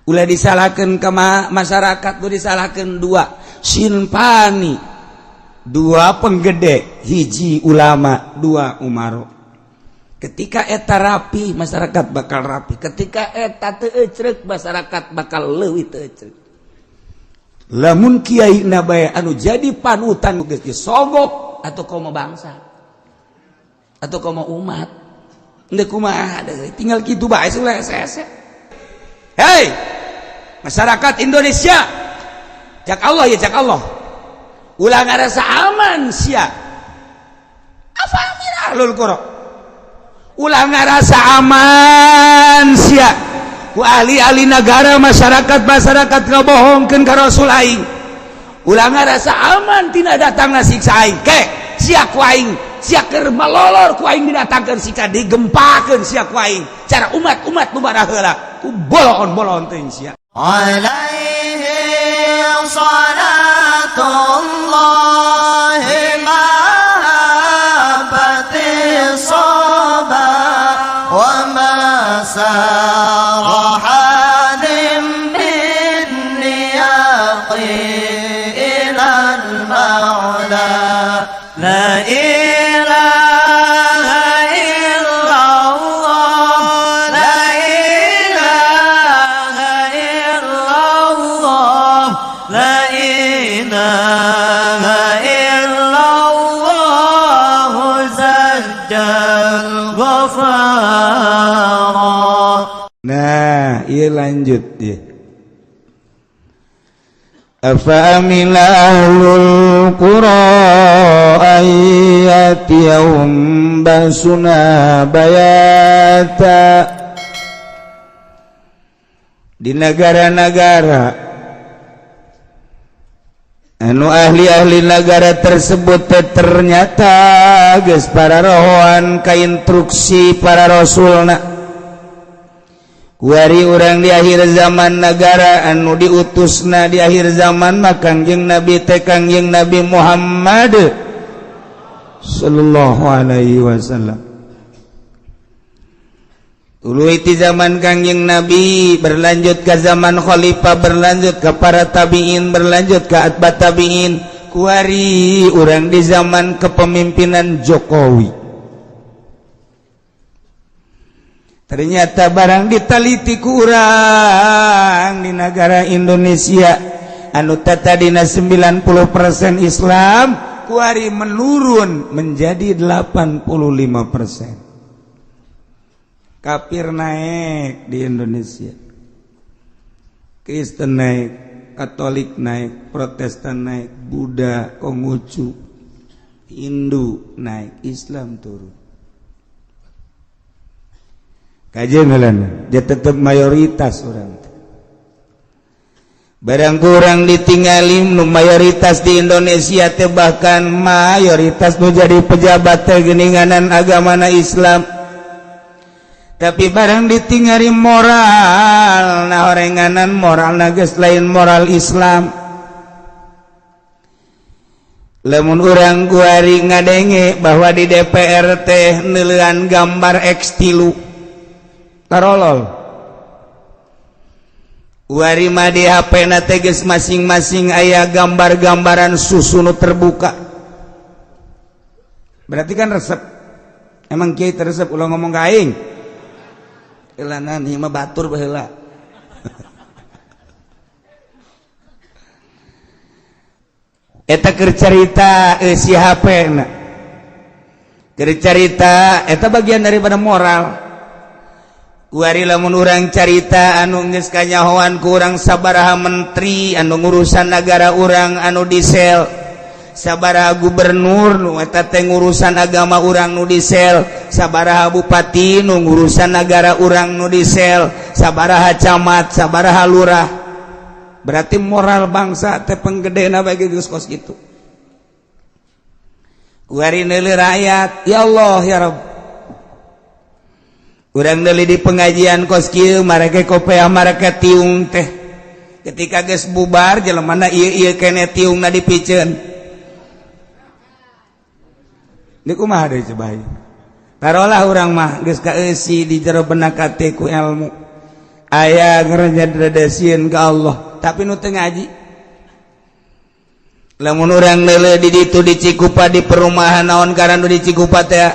Ulah disalahkan ke masyarakat, tuh disalahkan dua sinfani, dua penggede, hiji ulama, dua umaro. Ketika eta rapi, masyarakat bakal rapi. Ketika eta teu ecrek, masyarakat bakal leuwih teu ecrek. Lamun kiai na bae anu jadi panutan geus disogok atau komo bangsa atau komo umat. Ndek kumaha, tinggal kitu bae hese. Hei masyarakat Indonesia, cak Allah ya, cak Allah, ulah ngarasa aman sia. Afa amina ahlul qura, ulah ngarasa aman sia ku ahli-ahli negara, masyarakat masyarakat ngabohongkeun ka Rasul aing. Ulah ngarasa aman tina datangna siksa aing. Ke sia ku aing, sia keur malolor ku aing didatangkeun siksa, digempakeun sia ku aing. Cara umat-umat nu baraheula ku boloon-boloon teuing sia. عليه صلاة الله ما هبت الصبا وما سار حاد بالنياق إلى المعلى. لا إله إلا الله، لا إله إلا الله، لا إله إلا الله زج الغفارا. Nah, iya, lanjut ya. Afa amina ahlul qura ay yatiyahum basuna bayata. Di negara-negara anu ahli-ahli negara tersebut teh ternyata geus para rohoan ka instruksi para rasulna. Kuari urang di akhir zaman, negara anu diutusna di akhir zaman mah Kangjeng Nabi teh Kangjeng Nabi Muhammad sallallahu alaihi wasallam. Tuluy ti zaman Kangjeng Nabi berlanjut ke zaman khalifah, berlanjut ke para tabiin, berlanjut ke atba tabiin. Kuari urang di zaman kepemimpinan Jokowi. Ternyata barang ditaliti kurang di negara Indonesia anu tadina 90% Islam, kuari menurun menjadi 85%. Kafir naik di Indonesia, Kristen naik, Katolik naik, Protestan naik, Buddha, Konghucu, Hindu naik, Islam turun. Kajian, dia tetap mayoritas orang. Barang kurang ditinggalin nu mayoritas di Indonesia teh, bahkan mayoritas nu jadi pejabat teh geninganan agamana Islam, tapi barang ditinggali moral, nah, orenganan moral geus lain moral Islam. Lamun urang kuari ngadenge bahwa di DPR teh neuleuan gambar X3, tarolol. Wari mah di HP na teh geus masing-masing aya gambar-gambaran susu nu terbuka, berarti kan resep. Emang kiai teresep? Ulah ngomong ka aing. Elanan ieu mah batur baheula. Eta keur carita si HP na, keur carita eta bagian daripada moral. Kuari lamun urang carita anu geus kanyahoan ku urang sabaraha menteri anu ngurusan negara urang anu disel, sabaraha gubernur nu eta teh ngurusan agama urang nu disel, sabaraha bupati nu ngurusan negara urang nu disel, sabaraha camat, sabaraha lurah, berarti moral bangsa teh penggedena bagi geus kos kitu. Kuari neuleuh rakyat, ya Allah ya Rabb. Urang deuli di pengajian kos kieu, marake kopeah, marake tiung teh. Ketika geus bubar, jelemana ieu ieu kene tiungna dipiceun. Di kumaha deui coba? Tarolah urang mah geus kaeusi di jero benak hate ku ilmu. Aya ngaranna sieun ka Allah, tapi nu teu ngaji. Lamun urang leuleuh di ditu di Cikupa, di perumahan naon ngaran di Cikupa teh,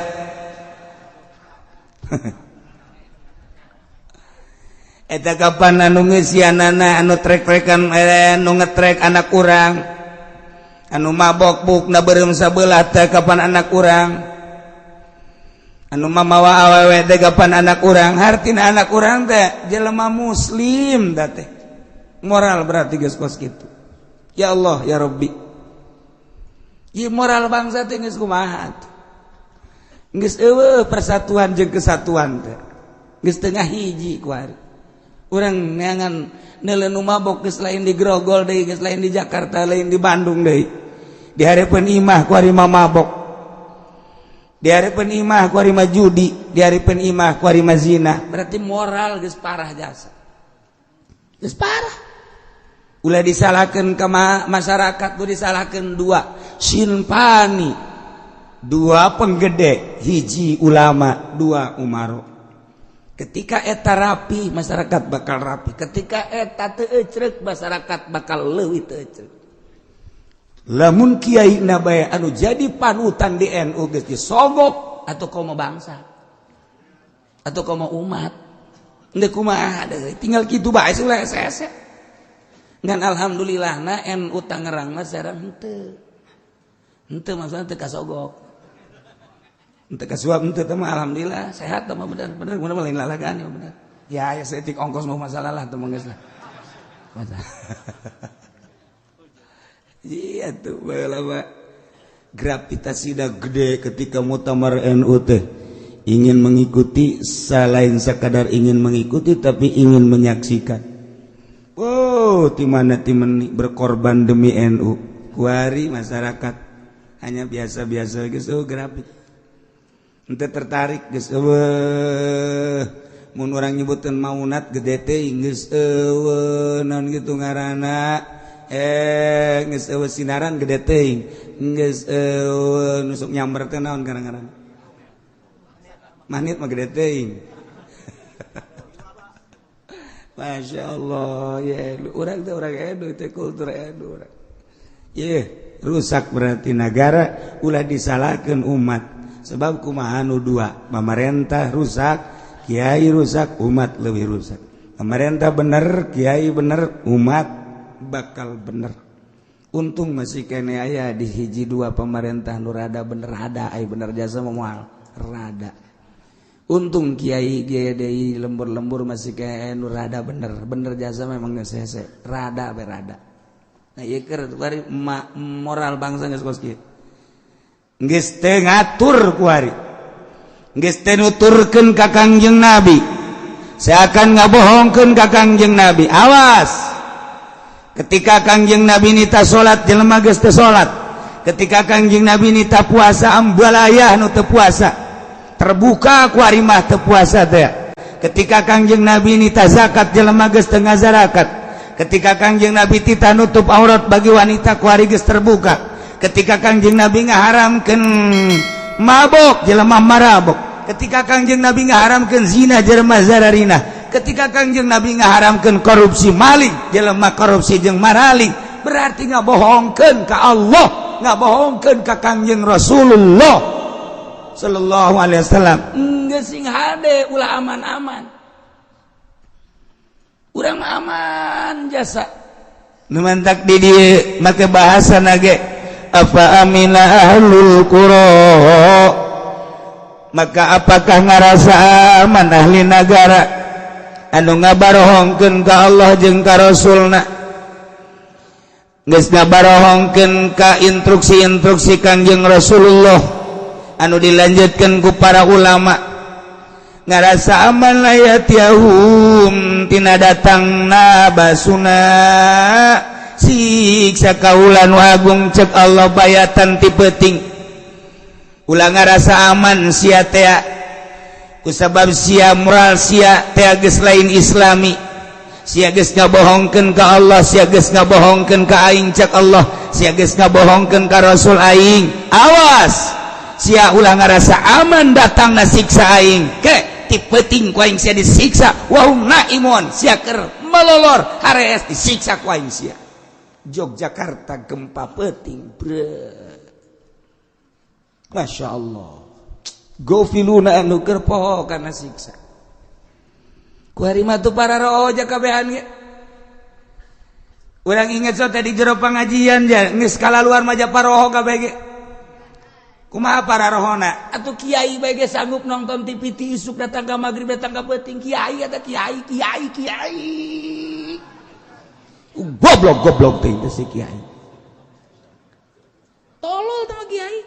eta kapan anu ngeusianana, anu trek-trekan, anu ngetrek anak urang, anu mabok bukna beureum sabelah teh kapan anak urang, anu mamawa awewe teh kapan anak urang. Hartina anak urang teh jelema muslim da teh moral berarti geus kos kitu. Ya Allah, ya Rabbi, ieu moral bangsa teh geus kumaha? Geus euweuh persatuan jeung kesatuan teh, geus tengah hiji. Kuari urang neangan neuleuh nu mabok, geus lain di Grogol deui, geus lain di Jakarta, lain di Bandung deui, di hareupeun imah kuari mah mabok, di hareupeun imah kuari mah judi, di hareupeun imah kuari mah zina. Berarti moral geus parah jasa, geus parah. Ulah disalahkeun ke masyarakat, tuh disalahkeun dua sinfani, dua penggede, hiji ulama, dua umaro. Ketika eta rapi, masyarakat bakal rapi. Ketika eta teu ecrek, masyarakat bakal leuwih teu ecrek. Lamun kiai na bae anu jadi panutan di NU geus disogok atau komo bangsa atau komo umat, henteu kumaha deui, tinggal kitu bae sih hese. Ngan alhamdulillah na NU Tangerang mah sareng henteu henteu, maksudna teu kasogok, henteu kasuap, henteu teh mah. Alhamdulillah sehat mah, bener bener bener, lain lalagaan ya, bener ya. Ya seetik ongkos mau masalah lah tuh, geus lah. Masalah. Iya tuh, baheula gravitasi dah gede ketika muktamar NU teh ingin mengikuti, selain sekadar ingin mengikuti, tapi ingin menyaksikan. Oh, di mana timen berkorban demi NU. Kuari masyarakat hanya biasa-biasa geus, oh, grafik ente tertarik geus euweuh. Mun urang nyebutkeun maunat gede teh geus euweuh, naon gitu ngaranna, geus euweuh sinaran gede teuing, geus euweuh nusuk nyamber teh naon ngaran-ngaran, manit mah gede teuing. Masya Allah ya, urang teh urang edu teh, kultur edu urang. Ye, rusak berarti negara. Ulah disalahkan umat, sebab kumaha nu dua, pemerintah rusak, kiai rusak, umat lebih rusak. Pemerintah bener, kiai bener, umat bakal bener. Untung masih kene aya di hiji dua pemerintah nu rada bener, ada ai bener jasa moal rada. Untung kiai kiai deui lembur-lembur masih kayak nu rada bener, bener jasa memang geus hese, rada berada. Nah, ieu keur bari moral bangsa geus kos kieu, geus teu ngatur kuari, geus teu nuturkeun ka Kangjeng Nabi, seakan ngabohongkeun ka Kangjeng Nabi. Awas, ketika Kangjeng Nabi nita salat, jelema geus teu salat. Ketika Kangjeng Nabi nita puasa, ambalayah nu teu puasa, terbuka kuari mah teu puasa teh. Ketika Kangjeng Nabi nita zakat, jelema geus teu ngazarakat. Ketika Kangjeng Nabi tita nutup aurat bagi wanita, kuari geus terbuka. Ketika Kangjeng Nabi ngaharamkeun mabok, jelema marabok. Ketika Kangjeng Nabi ngaharamkeun zina, jelema zararina. Ketika Kangjeng Nabi ngaharamkeun korupsi, maling, jelema korupsi jeung maraling. Berarti ngabohongkeun ka Allah, ngabohongkeun ka Kangjeng Rasulullah sallallahu alaihi wasallam. Geus sing hade, ulah aman-aman. Urang mah aman jasa. Nu mantak di dieu make bahasa nage apa amina ahlul qura, maka apakah ngarasa aman ahli negara anu ngabarohongkeun ka Allah jeung ka Rasulna, geus ngabarohongkeun ka instruksi-instruksi Kangjeng Rasulullah anu dilanjutkan ku para ulama, ngarasa aman layatiyahum tina datangna basuna siksa kaula nu agung? Cek Allah, bayatan ti peuting. Ulah ngarasa aman sia teh, kusabab sia moral sia teh geus lain islami. Sia geus ngabohongkeun ka Allah, sia geus ngabohongkeun ka aing, cek Allah, sia geus ngabohongkeun ka Rasul aing. Awas sia, ulah ngarasa aman datangna siksa aing ke. Ti peuting ku aing sia disiksa wa hum naimun, sia keur melolor harees disiksa ku aing sia. Yogyakarta gempa peuting bre. Masya Allah, gofiluna anu keur poho kana siksa. Ku hari mah tuh para roja kabehan ge. Urang inget so tadi jero pengajian ja geus kalaluar mah paroho kabeh ge. Kumaha para rohona? Atuh kiai bae ge sanggup nonton TV ti isuk datang ka magrib datang ka peuting. Kiai eta kiai kiai kiai. Goblok goblok teh si kiai. Tolol teh mah kiai.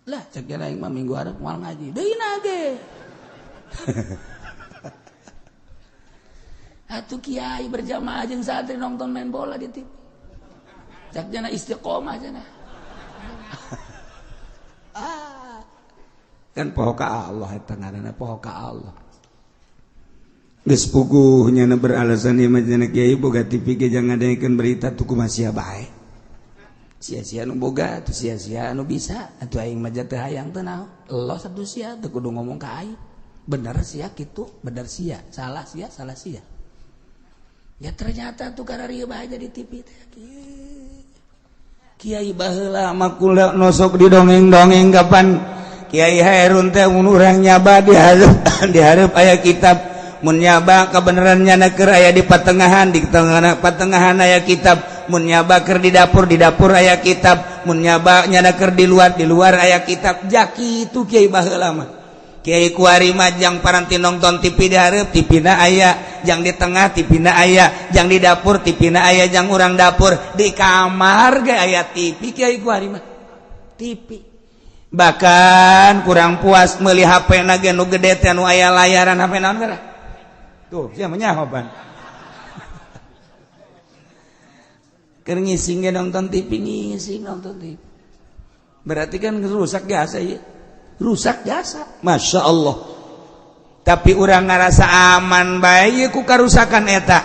Lah cek aing mah minggu hareup moal ngaji. Deui na ge. Atuh kiai berjamaah jeung santri nonton main bola di TV. Cek jana istiqomah jana. Kan poho ka Allah eta ngaranna poho ka Allah. Geus puguh nyana beralasan ieu mah cenah kiai boga TV ge jangan ngadengekeun berita tuh kumaha sia bae. Sia-sia nu boga atuh sia-sia nu bisa atuh aing mah teu hayang teu naon. Los atuh sia teu kudu ngomong ka aing. Bener sia kitu, bener sia, salah sia, salah sia. Ya ternyata tuh kararieu bae jadi TV teh. Kiai baheula mah kula nosok di dongeng-dongeng kapan Kiai Hairun teh mun urang nyaba dihareup dihareup aya kitab, mun nyaba kebenaran nyana keur aya di patengahan, di tengah patengahan aya kitab, mun nyaba keur di dapur aya kitab, mun nyaba nyana keur di luar aya kitab. Jaki itu kiai baheula mah. Kiai kuari mah jang paranti nonton TV di hareup TV na aya, jang di tengah TV na aya, jang di dapur TV na aya, jang urang dapur di kamar ge aya TV kiai kuari mah. TV. Bahkan kurang puas meuli HP na ge nu gede teh nu aya layaran HP naon geura. Tuh, sia mah nyaho ban. Keur ngising ge nonton TV, ngising nonton TV. Berarti kan rusak jasa ieu. Rusak jasa. Masya Allah. Tapi urang ngarasa aman bae ku karusakan eta.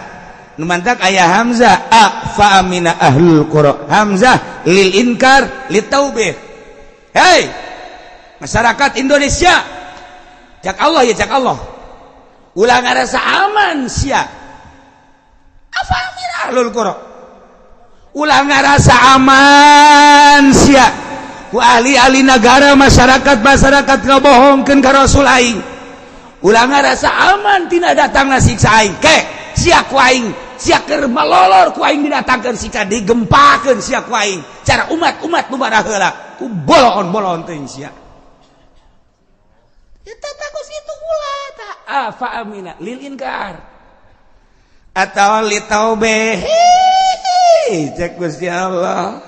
Nu mantak aya hamzah a fa amina ahlul qura. Hamzah lil inkar litaubih. Hei masyarakat Indonesia, cak Allah ya cak Allah. Ulah ngarasa aman sia. Afa amina ahlul qura. Ulah ngarasa aman sia. Ku ahli-ahli negara masyarakat-masyarakat ngabohongkeun ka Rasul aing. Ulah ngarasa aman tina datangna siksa aing. Ke sia ku aing, sia keur malolor ku aing didatangkeun siksa, digempakeun sia ku aing. Cara umat-umat nu baraheula ku boloon-boloon teuing sia. Eta bagus itu ulah ta afa amina lil inkar atau li taubeh. Cek Gusti Allah.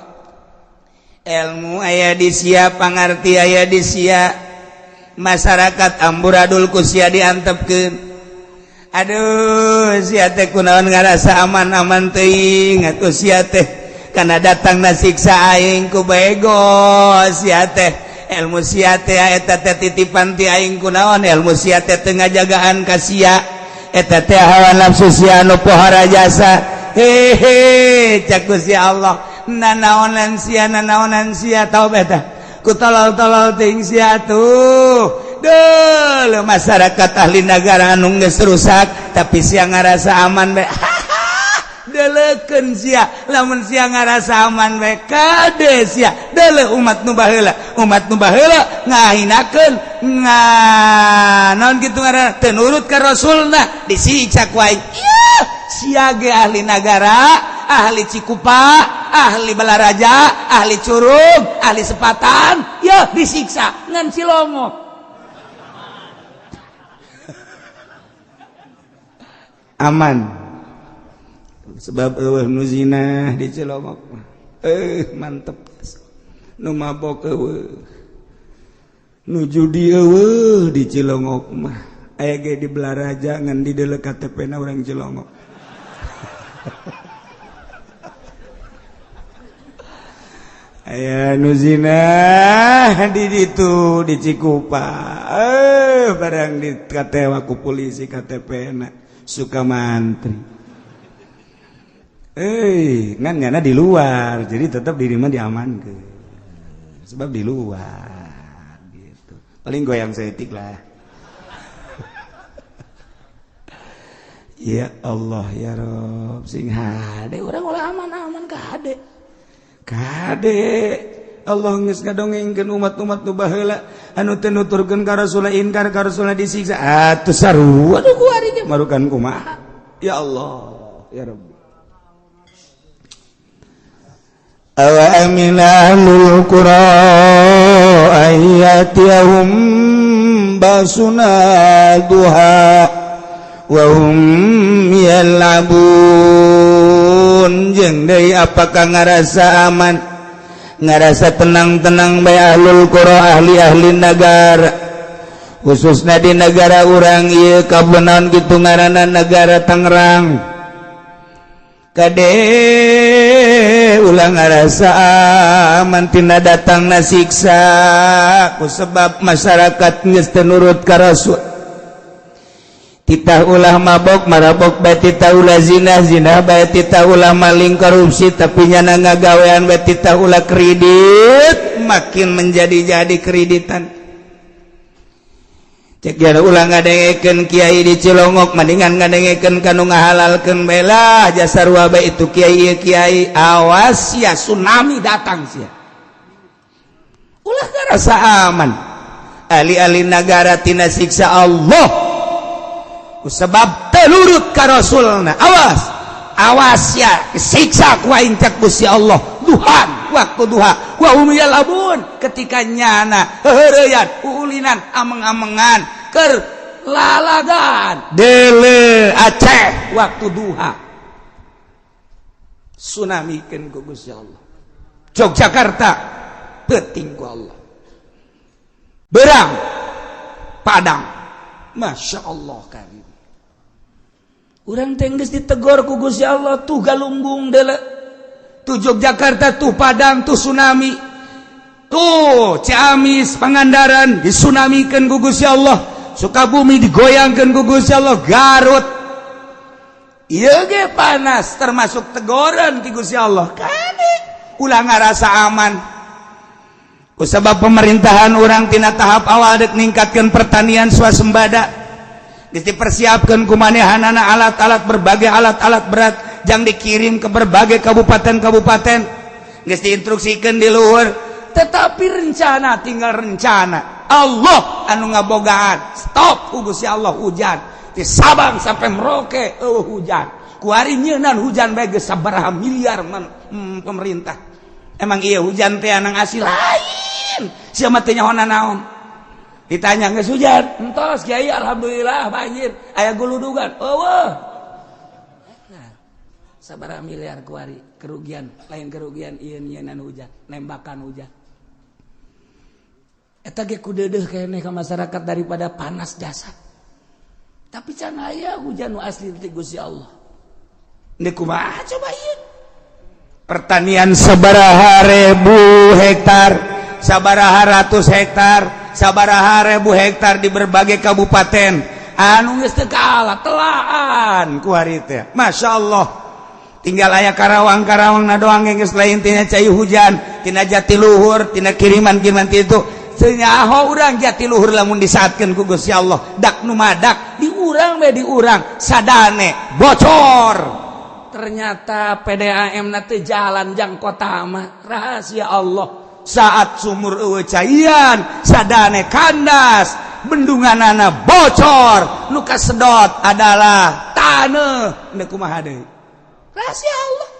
Ilmu aya di sia, pangarti aya di sia, masyarakat amburadul ku sia diantepkeun. Aduh sia teh kunaon ngarasa aman-aman teuing atuh sia teh kana datangna siksa aing ku bego sia teh. Ilmu sia teh eta teh titipan ti aing kunaon, ilmu sia teh teu ngajagaan ka sia, eta teh hawa nafsu sia anu pohara jasa. Hehe cak Gusti Allah, nanaonan sia nanaonan sia tau beta ku tolol-tolol ting sia tuh. Duh masyarakat ahli negara anu geus rusak tapi sia ngarasa aman bae. Deleukeun sia lamun sia ngarasa aman bae kade sia. Deuleu umat nu baheula, umat nu baheula ngahinakeun nga naon kitu ngaranna teu nurut ka Rasulna disiksa ku aing. Ieu sia ge ahli nagara, ahli Cikupa, ahli Balaraja, ahli Curug, ahli Sepatan, ya disiksa ngan Cilongok. Aman. Sebab eueuh nu zina di Cilongok. Mantep. Nu mabok eueuh. Nu judi eueuh di Cilongok mah. Aya ge di Balaraja ngan di deuleu KTP na urang Cilongok. Aya nu zina di ditu di Cikupa. Barang di katewa ku polisi KTP na suka mantri. Ngan nyana di luar, jadi tetap diri mah diamankeun. Sebab di luar gitu. Paling goyang setik lah. Ya Allah ya Rob, sing hade urang ulah aman-aman kade. Kade Allah geus ngadongengkeun umat-umat nu baheula anu teu nuturkeun ka Rasul, inkar ka Rasul, disiksa. Atuh sarua nu kuari ge marukan kumaha. Ya Allah ya Rabbi. Awa amina ahlul qura ayyatihum basuna duha wa hum yal'abun. Jeung deui apakah ngarasa aman, ngarasa tenang-tenang bae ahlul qura, ahli-ahli negara, khususnya di negara urang ieu kabenaon kitu ngaranna negara Tangerang. Kade ulah ngarasa aman tina datangna siksa ku sebab masyarakat geus teu nurut ka Rasul. Titah ulah mabok, marabok bae, titah ulah zina, zina bae, titah ulah maling, korupsi, tapi nyana ngagawean bae, titah ulah kredit, makin menjadi-jadi kreditan. Cek jara ulah ngadengekeun kiai di Cilongok, mendingan ngadengekeun kanu ngahalalkeun bae lah, jasa sarua bae itu kiai ieu kiai. Awas ya tsunami datang sia. Ulah ngarasa aman ahli-ahli negara tina siksa Allah sebab telurut ka Rasulna. Awas, awas ya siksa ku aing cek Gusti Allah. Duhan, waktu duha, wa hum yalabun, ketika nyana heureyan uulinan ameng-amengan keur lalagan dele Aceh waktu duha, tsunami keun ku Gusti Allah. Yogyakarta peuting ku Allah, berang Padang, Masya Allah karim. Urang teh geus ditegor ku Gusti Allah, tuh Galunggung dele, tuh Yogyakarta, tuh Padang, tuh tsunami, tuh Ciamis, Pangandaran disunamikeun ku Gusti Allah, Sukabumi digoyangkeun ku Gusti Allah, Garut ieu ge panas termasuk tegoran ti Gusti Allah. Kade ulah ngarasa aman ku sebab pemerintahan urang tina tahap awal dek ningkatkeun pertanian swasembada, geus dipersiapkeun ku manehanana alat-alat, berbagai alat-alat berat jang dikirim ke berbagai kabupaten-kabupaten, geus diinstruksikeun di luhur, tetapi rencana tinggal rencana. Allah anu ngabogaan, stop ku Gusti Allah hujan di Sabang sampai Merauke eueuh hujan. Kuari nyeunan hujan bae geus sabaraha miliar pemerintah. Emang iya hujan teh anang asli lain, sia mah teu nyaho naon. Ditanya geus hujan entos kiai, alhamdulillah banjir aya guludugan eueuh. Nah, sabaraha miliar kuari kerugian, lain kerugian ieu nyieunnan hujan, nembakan hujan. Eta ge kudeudeuh keneh ka masyarakat daripada panas jasad, tapi can aya hujan nu asli ti Gusti Allah. Deuk kumaha coba ieu pertanian sabaraha ribu hektar, sabaraha ratus hektar, sabaraha ribu hektar di berbagai kabupaten anu geus teu kalah telaan ku hari teh. Masya Allah, tinggal aya Karawang-Karawang na doang yang geus lain tina cai hujan tina jatiluhur, tina kiriman-kiriman itu. Senyaho urang jatiluhur lamun disaatkeun ku Gusti Allah dak nu madak di urang we, di urang sadane bocor. Ternyata PDAM na teu jalan jang kota mah. Rahasia Allah, saat sumur eueuh caian, sadane kandas, bendunganana bocor, nu kasedot adalah taneuh. Deuk kumaha deui rahasia Allah?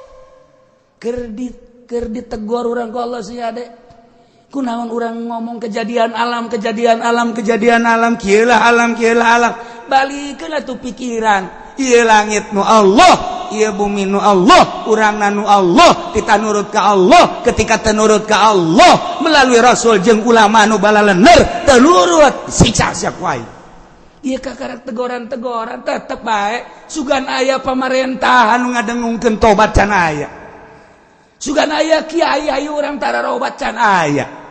Keur ditegor urang ku Allah sih ade. Kunaon urang ngomong kejadian alam, kejadian alam, kejadian alam, kieu lah alam, kieu lah alam. Balikeun atuh pikiran, ieu langit nu Allah, ieu bumi nu Allah, urangna nu Allah, kita nurut ka Allah. Ketika tenurut ka Allah melalui Rasul jeung ulama nu balalener, tenurut siksa siap wae. Ieu kakarak tegoran-tegoran tetep bae. Sugan aya pamarentahan nu ngadengungkeun tobat can aya, sugan aya kiai ayo urang tararobat can aya.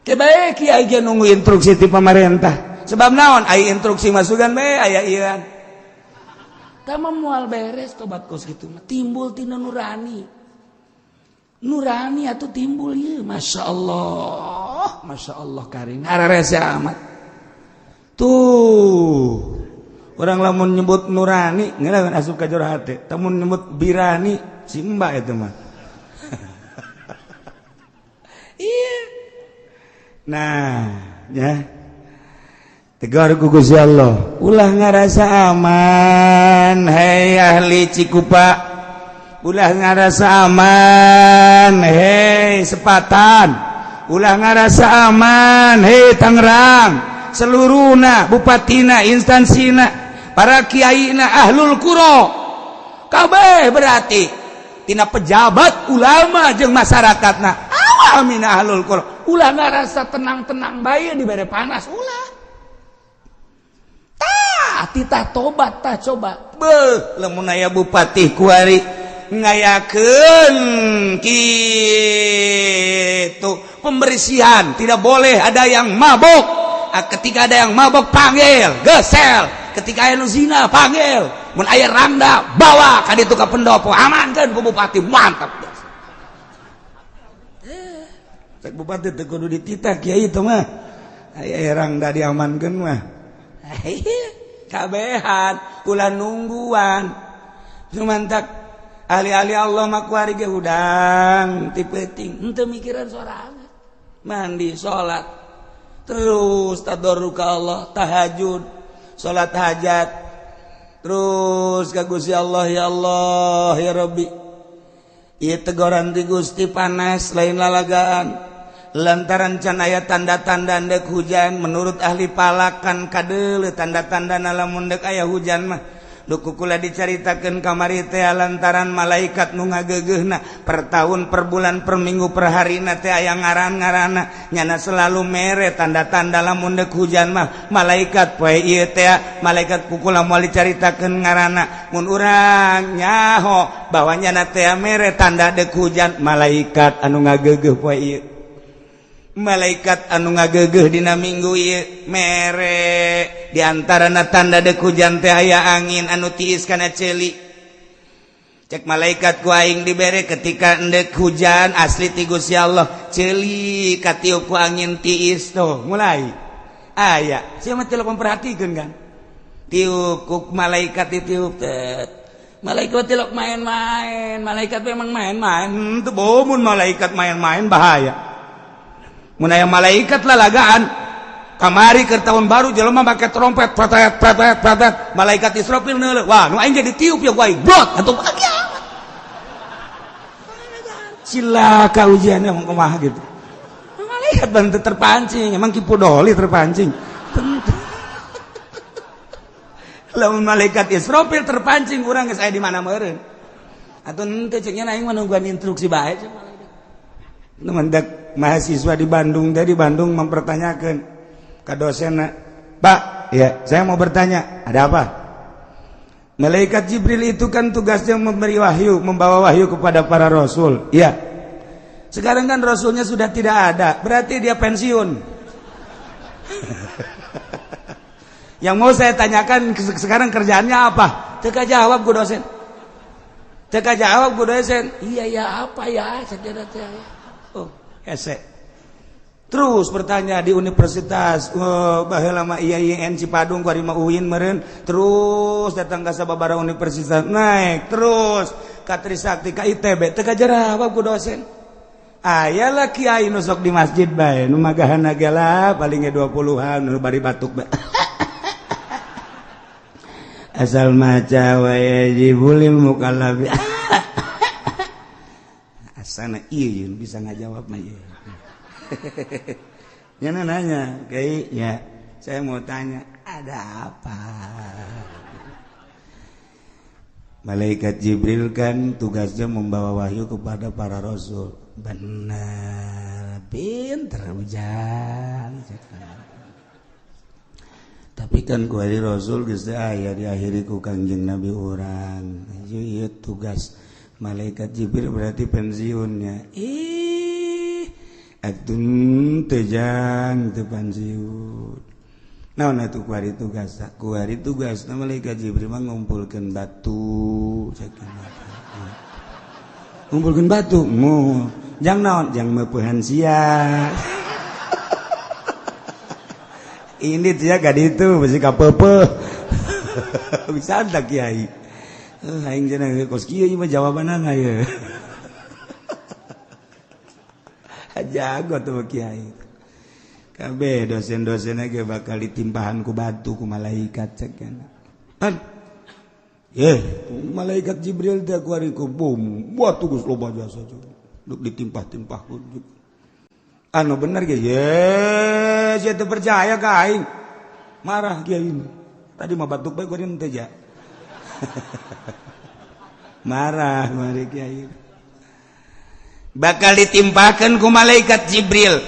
Kebae kiai ge nunggu instruksi ti pamarentah. Sebab naon? Aya instruksi masukan bae aya ieu. Tama moal beres tobat kos kitu mah. Timbul tina nurani. Nurani atuh timbul ieu. Masya Allah. Masya Allah karim. Ararese amat. Tuh. Urang lamun nyebut nurani ngeunah asup ka jero hate. Lamun nyebut birani si mbak itu mah. Iya. Nah, ya. Tegar ku Gusti Allah. Ulah ngarasa aman, hei ahli Cikupa. Ulah ngarasa aman, hei Sepatan. Ulah ngarasa aman, hei Tangerang. Seluruhna bupatina, instansina, para kiaina, ahlul qura. Kabeh berarti tina pejabat, ulama jeung masyarakatna. Awamina ahlul qura. Ulah ngarasa tenang-tenang bae dibere panas ulah. Tah, titah tobat tah coba. Beuh, lamun aya bupati kuari ngayakeun kitu pembersihan, tidak boleh ada yang mabok. Ketika ada yang mabok panggil, gesel. Ketika aya nu zina panggil. Mun aya rangda bawa ka ditu ka pendopo, amankeun ku bupati, mantap. Cek bupati teu kudu dititah kiai itu mah. Aya rangda diamankeun mah. Kabehan ulah nungguan. Cuman tak ahli-ahli Allah mah kuari ge hudang ti peuting henteu mikiran sorangan. Mandi, salat, terus tadarru ka Allah, tahajud, salat hajat, terus ka Gusti Allah, ya Allah, ya Rabbi. Ieu tegoran ti Gusti panas lain lalagaan. Lantaran can aya tanda-tanda ndek hujan, menurut ahli falak kan kadeuleu tanda-tanda lamun ndek aya hujan mah. Duku kula dicaritakeun kamari teh lantaran malaikat nu ngageugeuhna per tahun, per bulan, per minggu, per harina teh aya ngaran-ngaranna, nyana selalu mere tanda-tanda lamun deuk hujan mah malaikat poe ieu teh malaikat kukula moal dicaritakeun ngaranna. Mun urang nyaho bahwa nyana teh mere tanda deuk hujan malaikat anu ngageugeuh poe ieu, malaikat anu ngageugeuh dina minggu ieu mere diantarana tanda deuk hujan teh aya angin anu tiis kana ceuli. Cek malaikat ku aing dibere ketika endek hujan asli ti Gusti Allah, ceuli katiup ku angin tiis tuh mulai aya. Sia mah teu memperhatikeun kan, tiup ku malaikat ditiup tet. Malaikat tilok main-main, malaikat memang main-main. Teu bomun malaikat main-main bahaya. Mun aya malaikat lalagaan kamari ke tahun baru jelema make trompet pretet pretet pretet, malaikat Israfil neuleuh, wah nu aing jadi tiup ya ku aing brot atuh kiamat. Cilaka ujiannya emang kumaha gitu. Malaikat bantu terpancing, emang Ki Pudoli terpancing. Lamun malaikat Israfil terpancing urang geus aya di mana meureun. Atuh henteu ceuk nya aing mah nungguan instruksi bae cek malaikat. Nu mendak mahasiswa di Bandung tadi Bandung mempertanyakan ke dosen, "Pak, ya, saya mau bertanya, ada apa?" Malaikat Jibril itu kan tugasnya memberi wahyu, membawa wahyu kepada para rasul. Iya. Sekarang kan rasulnya sudah tidak ada, berarti dia pensiun. Yang mau saya tanyakan sekarang kerjaannya apa? Teka jawab ku dosen. Teka jawab ku dosen. Iya ya apa ya? Saya kira oh, hese. Terus bertanya di universitas, oh, baheula mah IAIN Cipadung kuari mah UIN meureun, terus datang ka sababaraha universitas, naik terus ka Trisakti, ka ITB, teu kajawab ku dosen. Aya lah kiai nu sok di masjid bae, nu magahana ge lah paling ge 20-an nu bari batuk bae. Asal maca wa yajibul mukallafi. Asana ieu bisa ngajawab mah ieu. Nyana nanya, kiai, ya, saya mau tanya, ada apa? Malaikat Jibril kan tugasnya membawa wahyu kepada para rasul. Benar, pinter ujang. Tapi kan kuari rasul geus aya diakhiri ku Kangjeng Nabi urang. Ieu tugas malaikat Jibril berarti pensiunnya. Ih, atun tejang teu pensiun. Naon atuh kuari tugas? Kuari tugas na malaikat Jibril mah ngumpulkeun batu, ngumpulkeun batu. Mu jang naon? Jang meupehan sia. Ini dia gak itu mesti kapepe. Bisa tak kiai? Aing cenah kos kieu mah jawabanana ye. Jago tuh kiai. Kabeh dosen-dosen ge bakal ditimpahan ku batu ku malaikat cek kana. Pan. Ye, malaikat Jibril teh kuari ku bom, batu geus loba jasa duk ditimpah-timpah ku. Anu bener ge, ye, sia teu percaya ka aing. Marah kiai. Tadi mah batuk bae kuari teh ja. Marah mari kiai. Bakal ditimpakan ku malaikat Jibril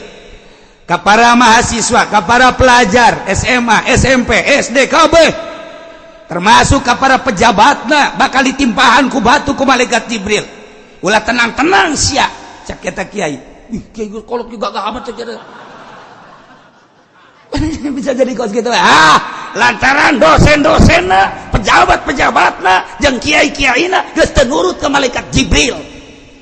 ka para mahasiswa, ka para pelajar SMA, SMP, SD, KB, termasuk ka para pejabatna bakal ditimpahan ku batu ku malaikat Jibril. Ulah tenang-tenang sia, cak eta kiai. Ih, kiai kolot juga gak amat cek eta. Bisa jadi kos gitu. Ah, lantaran dosen-dosenna, pejabat-pejabatna, jeung kiai-kiaina geus teu nurut ka malaikat Jibril.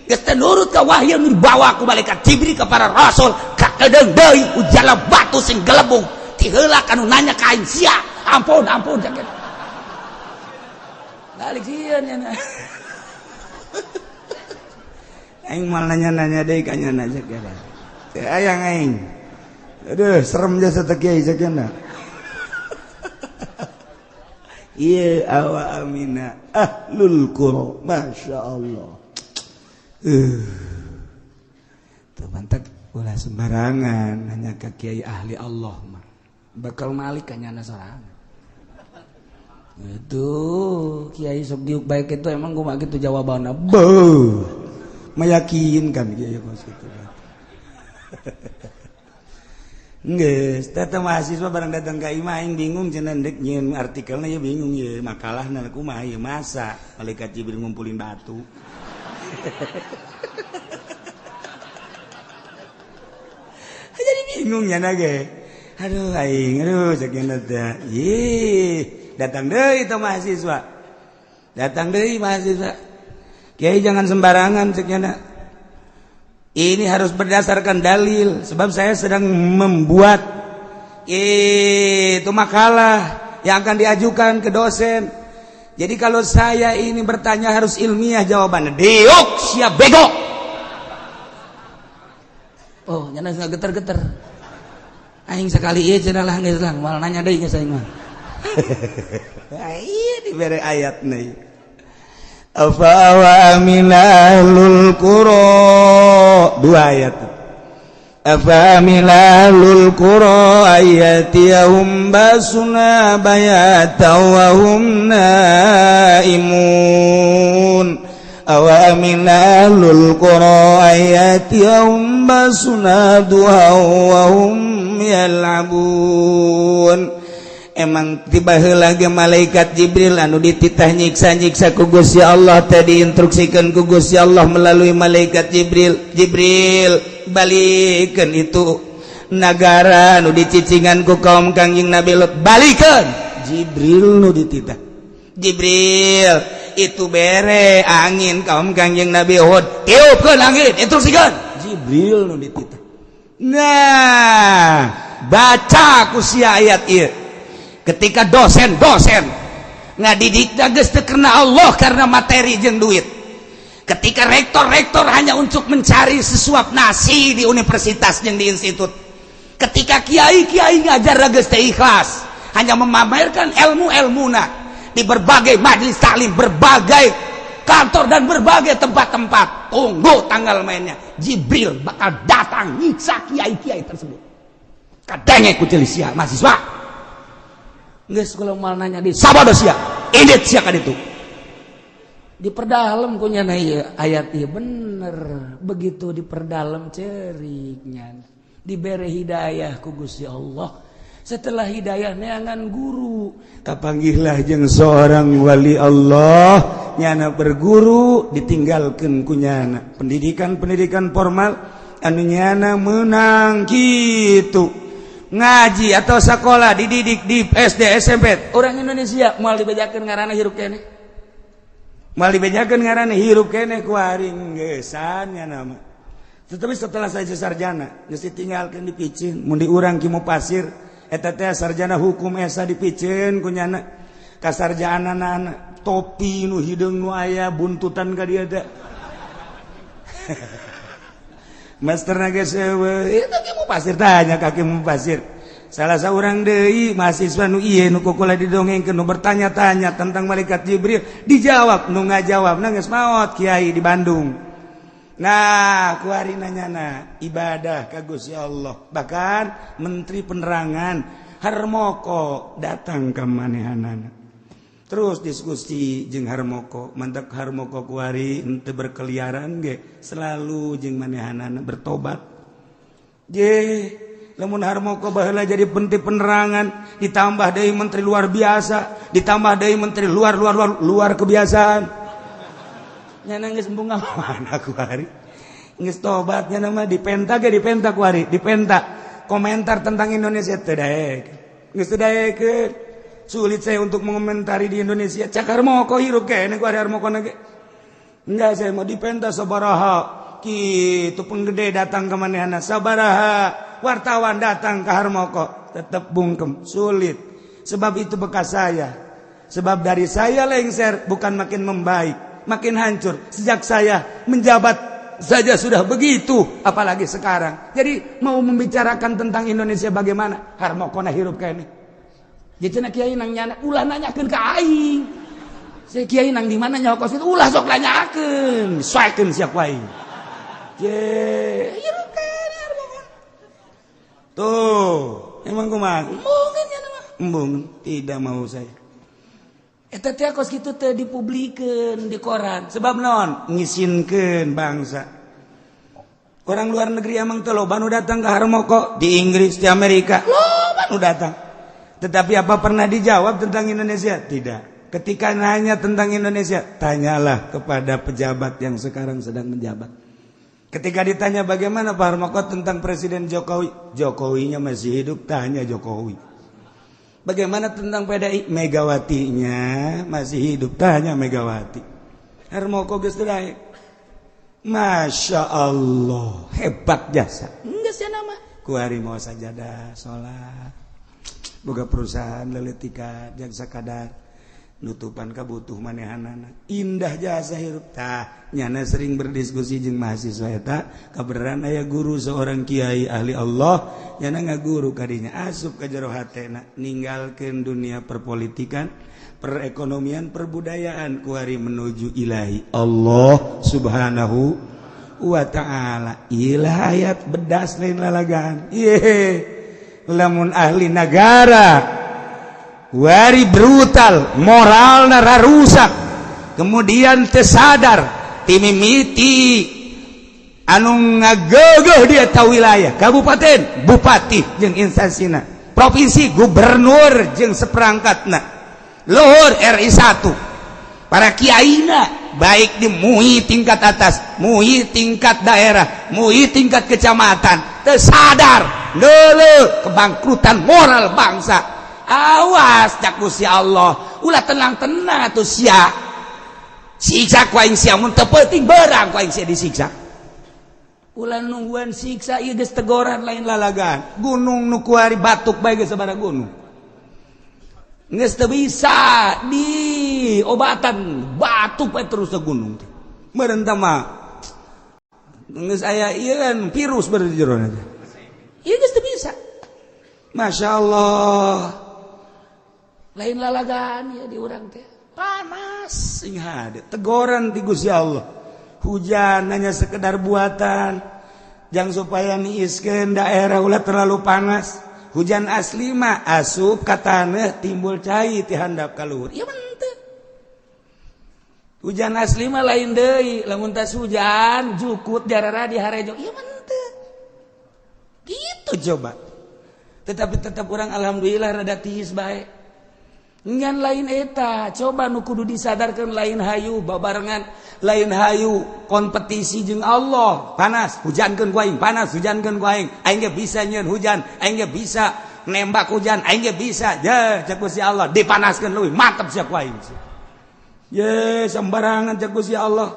Geus teu nurut ka wahyu nu dibawa ku malaikat Jibril ka para rasul, kakedeung deui ujala batu sing gelebung. Ti heula kanu nanya ka aing sia. Ampun, ampun cek eta. Balik sieun nya. Aing mal nanya-nanya deui ka nya cek eta. Teu aya aing. Aduh, serem jasa teh kiai cek eta. Iya awa amina ahlul qura, masya Allah. Tuh mantap ulah sembarangan hanya ke kiai ahli Allah mah bakal malik kanyana sorangan. Itu kiai sok diuk baik itu emang gua mah gitu jawabanna. Beuh. Meyakinkan kiai kos kitu. Geus, teh mahasiswa barang datang ka imah aing bingung cenah deuk nyieun artikelna ye bingung ye makalahna kumaha ye masa malaikat Jibril ngumpulin batu. Jadi bingung nya ge. Aduh aing, aduh sakieu teh. Ih, datang deui teh mahasiswa. Datang deui mahasiswa. Kiai jangan sembarangan cek nya. Ini harus berdasarkan dalil sebab saya sedang membuat itu makalah yang akan diajukan ke dosen. Jadi kalau saya ini bertanya harus ilmiah jawabannya. Diuk siap bego. Oh, nyana geter-geter. Aing sekali ieu cenah lah geus lah, moal nanya deui geus aing mah. Ieu dibere ayat nih. Afa wa aminalul qura, dua ayat. Afa aminalul qura ayatiyahum basuna bayata wa hum naimun. Awa aminalul qura ayatiyahum basuna duha wa hum yal'abun. Emang tiba heula ge malaikat Jibril anu dititah nyiksa-nyiksa ku Gusti Allah teh diinstruksikeun ku Gusti Allah melalui malaikat Jibril. Jibril balikeun itu nagara anu dicicingan ku kaum Kangjeng Nabi Lut, balikeun. Jibril nu dititah. Jibril itu bere angin kaum Kangjeng Nabi Hud, tiupkeun angin, instruksikeun. Jibril nu dititah. Nah, baca ku sia ayat ieu. Ketika dosen-dosen ngadidik geus teu karena Allah karena materi jeung duit. Ketika rektor-rektor hanya untuk mencari sesuap nasi di universitas jeung di institut. Ketika kiai-kiai ngajar geus teu ikhlas, hanya memamerkan ilmu-ilmuna di berbagai majelis taklim, berbagai kantor dan berbagai tempat-tempat. Tunggu tanggal mainnya, Jibril bakal datang nyiksa kiai-kiai tersebut. Kadenge ku sia mahasiswa. Geus kalau mal nanya di sabodo sia, indit sia ka ditu. Diperdalam ku nya ieu ayat ieu bener. Begitu diperdalam ceriknya. Dibere hidayah ku Gusti Allah. Setelah hidayah neangan guru, kapanggihlah jeung seorang wali Allah, nyana berguru ditinggalkeun ku nyana. Pendidikan-pendidikan formal anu nyana meunang kitu. Ngaji atau sekolah dididik di SD SMP orang Indonesia moal dibejakeun ngaranna hirup keneh, moal dibejakeun ngaranna hirup keneh ku aring geusan nya nama. Tetapi setelah saya sarjana geus ditinggalkeun dipiceun mun di urang Kimo Pasir eta teh sarjana hukum esa dipiceun ku nyana. Kasarjana topi nu hideung nu aya buntutan ka dia teh. Master geus eueuh, itu Ki Mufasir, tanya ka Ki Mufasir. Salah seorang deui mahasiswa nu ieu nu kukula didongengkeun nu bertanya-tanya tentang malaikat Jibril, dijawab nu ngajawab geus maot kiai di Bandung. Nah, kuari nanyana ibadah ka Gusti Allah. Bahkan menteri penerangan Harmoko datang ke manehanana. Terus diskusi jeung Harmoko, mantap Harmoko kuari henteu berkeliaran ge, selalu jeung manehanana bertobat. Je, lamun Harmoko baheula jadi menteri penerangan, ditambah deui menteri luar biasa, ditambah deui menteri luar luar luar luar kebiasaan. Nyana geus embung mana kuari. Geus tobat nyana mah dipenta ge dipenta kuari, dipenta komentar tentang Indonesia teu daek. Geus teu daekeun. Sulit saya untuk mengomentari di Indonesia. Cak Harmoko hirup kene ku ari Harmoko ge. Enggak, saya mau dipenta sabaraha. Kitu penggede datang ke manehana sabaraha. Wartawan datang ke Harmoko, tetap bungkem, sulit. Sebab itu bekas saya. Sebab dari saya lengser bukan makin membaik, makin hancur. Sejak saya menjabat saja sudah begitu, apalagi sekarang. Jadi mau membicarakan tentang Indonesia bagaimana? Harmoko na hirup kene. Jadi cenah kiai nang nyana ulah nanyakeun ka aing. Saya kiai nang di mana nyaho kos itu ulah sok nanyakeun, soekeun sia ku aing. Je, hirup kene Harmoko. Tuh, emang kumaha? Embungeun nya mah. Embung, tidak mau saya. Eta teh kos kitu teh dipublikeun di koran. Sebab naon? Ngisinkeun bangsa. Orang luar negeri emang teh loba nu datang ke Harmoko, di Inggris, di Amerika, loba nu datang. Tetapi apa pernah dijawab tentang Indonesia? Tidak. Ketika nanya tentang Indonesia, tanyalah kepada pejabat yang sekarang sedang menjabat. Ketika ditanya bagaimana Pak Harmoko tentang Presiden Jokowi, Jokowinya masih hidup, tanya Jokowi. Bagaimana tentang PDI? Megawatinya masih hidup, tanya Megawati. Harmoko geus teu daek. Masya Allah, hebat jasa. Geus sia nama. Kuari mau sajadah, salat. Boga perusahaan leletika jang sakadar nutupan kabutuh manehanana. Indah jasa hirup tah. Nyana sering berdiskusi jeung mahasiswa eta, kabeneran aya guru seorang kiai ahli Allah, nyana ngaguru kadinya asup ka jero hatena ninggalkeun dunia perpolitikan, perekonomian, perbudayaan kuari menuju ilahi Allah Subhanahu wa ta'ala. Ilah ayat bedas lain lalagaan. Ye, lamun ahli negara wari brutal, moral rusak, kemudian tersadar timimiti anu ngagegeh dia tahu wilayah kabupaten, bupati jeung instansina, provinsi gubernur jeung seperangkatna, luhur RI 1, para kiaina baik di MUI tingkat atas, MUI tingkat daerah, MUI tingkat kecamatan, tersadar dulu kebangkrutan moral bangsa. Awas cak Gusti Allah, ulah tenang-tenang atuh sia. Siksa ku aing sia mun teu penting berang ku aing sia disiksa. Ulah nungguan siksa ieu geus tegoran lain lalagaan. Gunung nu kuari batuk bae geus sabaraha gunung. Geus teu bisa di obatan batuk bae terus ke gunung teh. Meureun tah mah geus aya ieu kan virus beureun di jero teh. Ieu geus teu bisa. Masya Allah. Lain lalagaan ya di urang teh. Panas sing hade. Tegoran ti Gusti Allah. Hujan hanya sekedar buatan. Jangan supaya niiskeun daerah ulah terlalu panas. Hujan asli mah asup ka taneuh timbul cai ti handap ka luhur. Ieu mah henteu. Hujan asli mah lain deui, lamun tas hujan jukut jarara di harejo. Ieu mah henteu. Gitu coba. Tetapi tetap orang alhamdulillah rada tiis bae. Ngan lain eta, coba nu kudu disadarkan lain hayu babarengan, lain hayu kompetisi jeung Allah. Panas, hujankeun ku aing, panas, hujankeun ku aing. Aing ge bisa nyieun hujan, aing ge bisa nembak hujan, aing ge bisa. Je, cek Gusti Allah, dipanaskeun leuwih mantep sia ku aing. Ye, sembarangan cek Gusti Allah.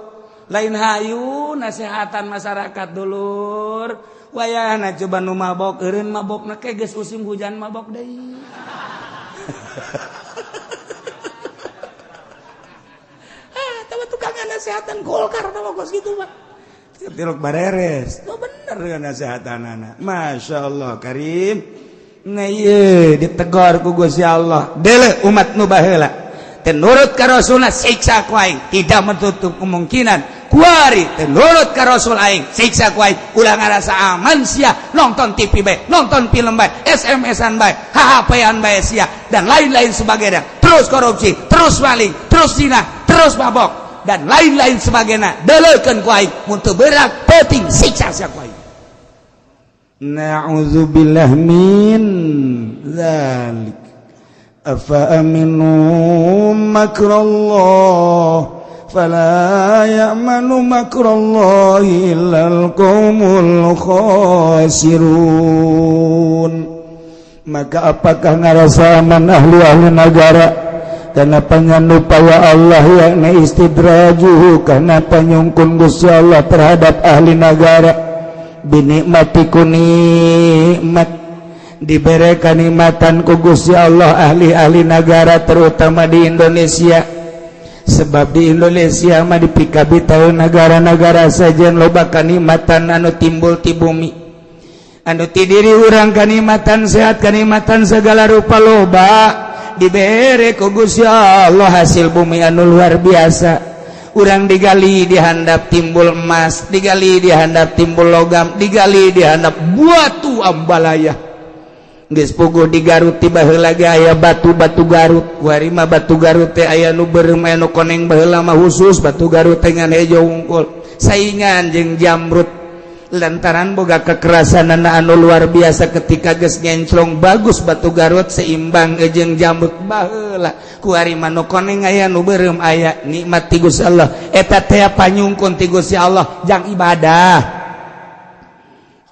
Lain hayu nasehatan masyarakat dulur. Wayahna coba nu mabok eureun mabokna ke geus musim hujan mabok deui. nasehatan Golkar tah kos kitu mah. Tilok bareres. Oh bener nasehatanana. Masya Allah Karim. Nah ieu ditegor ku Gusti Allah. Deuleu umat nu baheula. Teu nurut ka Rasulna siksa ku aing. Tidak menutup kemungkinan kuari teu nurut ka Rasul aing siksa ku aing. Ulah ngarasa aman sia, nonton TV bae, nonton film bae, SMS-an bae, HP-an bae sia dan lain-lain sebagainya. Terus korupsi, terus maling, terus zina, terus mabok dan lain-lain sebagainya. Deuleukeun ku aing mun teu berak peuting siksa sia ku aing. Na'udzubillah min dzalik. Afa aminu makrallah fala ya'manu makrallahi illal qaumul khasirun. Maka apakah ngarasa aman ahli-ahli negara karena panyanupaya Allah yakni istidrajuhu karena panyungkun Gusti Allah terhadap ahli negara binikmati ku nikmat diberi kanikmatan ku Gusti Allah ahli-ahli negara terutama di Indonesia. Sebab di Indonesia mah dipikabitaeun negara-negara saja loba kanikmatan anu timbul ti bumi, anu ti diri urang kanikmatan sehat, kanikmatan segala rupa loba dibere ku Gusti Allah hasil bumi anu luar biasa. Urang digali dihandap timbul emas, digali dihandap timbul logam, digali dihandap batu ambalaya. Geus puguh di Garut tiba heula ge aya batu-batu Garut. Kuari mah batu Garut teh aya nu beureum aya nu koneng, baheula mah khusus batu Garut teh ngan hejo wungkul. Saingan jeung jamrut lantaran boga kekerasan anu luar biasa ketika geus ngenclong bagus batu Garut seimbang jeung jamrut baheula. Kuari mah nu koneng aya nu beureum aya nikmat ti Gusti Allah. Eta teh panyungkun ti Gusti Allah jang ibadah.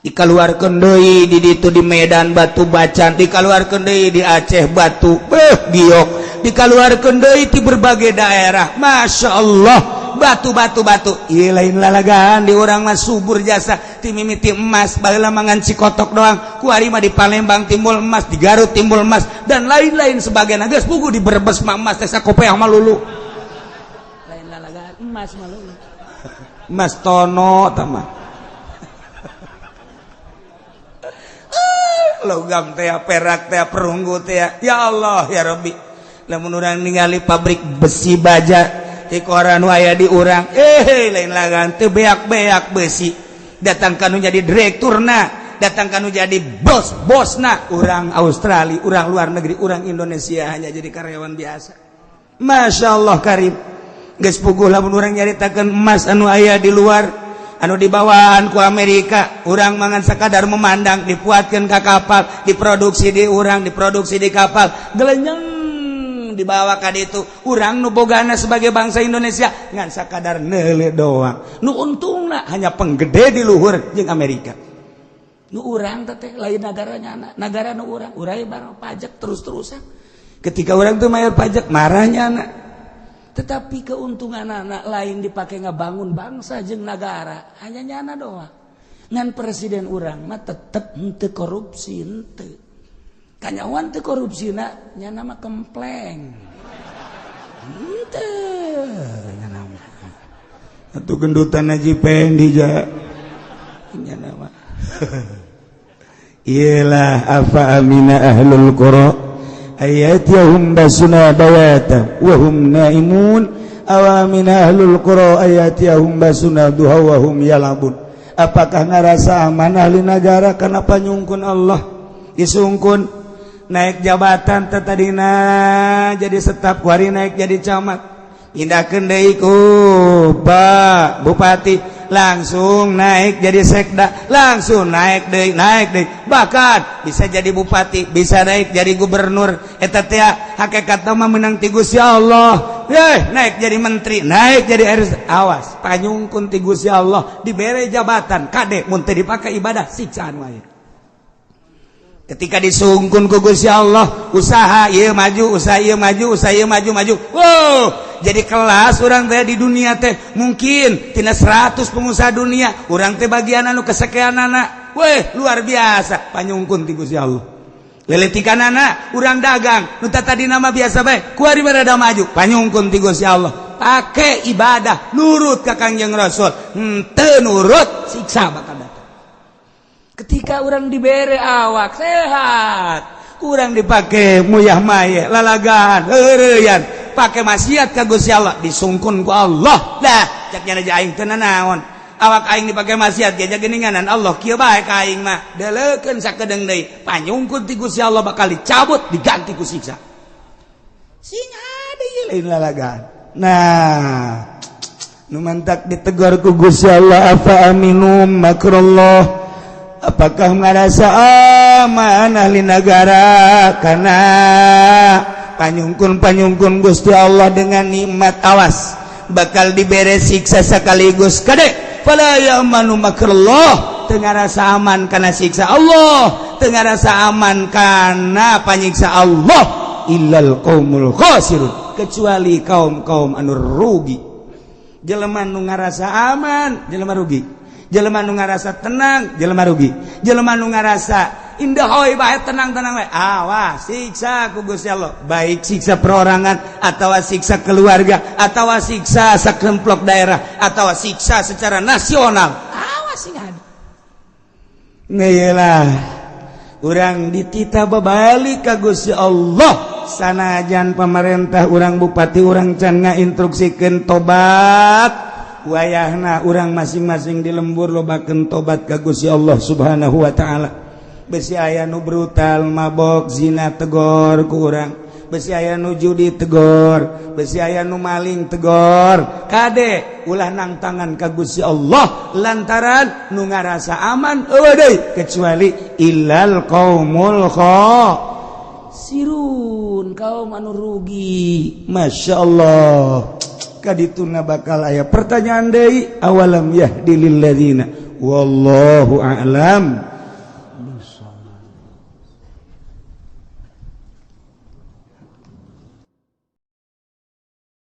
Dikaluarkeun deui di ditu di Medan batu bacan, dikaluarkeun deui di Aceh batu beuh giok, dikaluarkeun deui di berbagai daerah. Masya Allah batu-batu batu ieu lain lalagaan di urang mah subur jasa ti mimiti emas baheula mangan Cikotok doang. Kuari mah di Palembang timbul emas, di Garut timbul emas dan lain-lain sebagainya. Geus puguh di Brebes mah emas teh sakopeah mah lulu. Lain lalagaan emas mah lulu. Emas tono tah mah. Logam teh, perak teh, perunggu teh, ya Allah ya Rabbi. Lamun urang ningali pabrik besi baja di koran aya di urang, lain lagan teu beak-beak besi. Datang kanu jadi direkturna, datang kanu jadi bos-bosna, urang Australia, urang luar negeri, urang Indonesia hanya jadi karyawan biasa. Masya Allah Karim. Geus puguh lamun urang nyaritakeun emas anu aya di luar anu dibawaan ku Amerika, urang mangan sekadar memandang, dipuatkan ke kapal, diproduksi di urang, diproduksi di kapal, gelenyeng dibawa ka ditu. Urang nu bogana sebagai bangsa Indonesia ngan sakadar neule doang. Nu untungna hanya penggede di luhur jeung Amerika. Nu urang teh lain negaranya, negara nu urang, urang barang pajak terus-terusan. Ketika urang tuh bayar pajak marahnya anak. Tetapi keuntungan anak lain dipakai ngebangun bangsa jeung negara, hanya nyana doang. Ngan presiden urang mah tetep henteu korupsi henteu. Kanyawan teu korupsina nyana mah kempleng. Henteu nyana mah. Atuh gendutan Haji Pendi ja. Nyana mah. Iyalah afa amina ahlul qura ayatihum basuna bayata wa hum naimun awamina ahlul qura ayatihum basuna duha wa hum yalabun. Apakah ngarasa aman ahli negara karena panyungkun Allah disungkun naik jabatan tadina jadi staf wari naik jadi camat pindahkeun deui ku Pak Bupati langsung naik jadi sekda, langsung naik deui, bahkan bisa jadi bupati, bisa naik jadi gubernur. Eta teh hakikatna mah menang ti Gusti Allah. Naik jadi menteri, naik jadi RS. Awas, panyungkun ti Gusti Allah dibere jabatan kade mun teu dipake ibadah siksaan wae. Ketika disungkun ku Gusti Allah, usaha ieu maju, usaha ieu maju, usaha ieu maju maju. Wow, jadi kelas orang teh di dunia teh mungkin tina 100 pengusaha dunia, urang teh bagian anu kesekianana. Weh, luar biasa panyungkun ti Gusti Allah. Leletikanana urang dagang, nu tadi nama biasa bae, kuari rada maju, panyungkun ti Gusti Allah. Pakai ibadah, nurut ka Kangjeng Rasul. Henteu nurut, siksa bakal datang. Ketika orang dibere awak sehat, kurang dipakai muyah maye, lalagaan, heureuyan, pakai maksiat ka Gusti Allah, disungkun ku Allah. Dah, cek nya aing teu naon. Awak aing dipakai maksiat ge geuninganan Allah kieu bae ka aing mah. Deleukeun sakedeung deui, panyungkun ti Gusti Allah bakal dicabut, diganti ku siksa. Sing ada ieu lain lalagaan. Nah, nu mantak ditegur ku Gusti Allah, afa aminu makrallah, apakah merasa aman ahli negara karena panyungkun-panyungkun Gusti Allah dengan nikmat? Awas, bakal dibere siksa sekaligus. Kade, fala ya'manu makrallah, teu ngarasa aman karena siksa Allah, teu ngarasa aman karena panyiksa Allah, illal qaumul khasirun, kecuali kaum-kaum anu rugi. Jelema nu ngarasa aman, jelema rugi. Jelema nu ngarasa tenang, jelema rugi. Jelema nu ngarasa indah hoi bae, tenang-tenang bae, awas, siksa ku Gusti Allah, baik siksa perorangan atau siksa keluarga atau siksa sakremplok daerah atau siksa secara nasional. Awas, sing ada. Lah, urang dititah babalik ka Gusti Allah. Sanajan pemerintah urang, bupati urang can ngainstruksikeun tobat, wayahna urang masing-masing di lembur lobakeun tobat ka Gusti Allah Subhanahu wa taala. Besi aya nu brutal, mabok, zina, tegor ku urang. Besi aya nu judi, tegor. Besi aya nu maling, tegor. Kade, ulah nang tangan ka Gusti Allah, lantaran nu ngarasa aman euweuh deui kecuali illal qaumul khasirun, kaum anu rugi. Masya Allah, kadituna bakal aya pertanyaan deui, awalam yahdi lil ladzina, wallahu a'lam.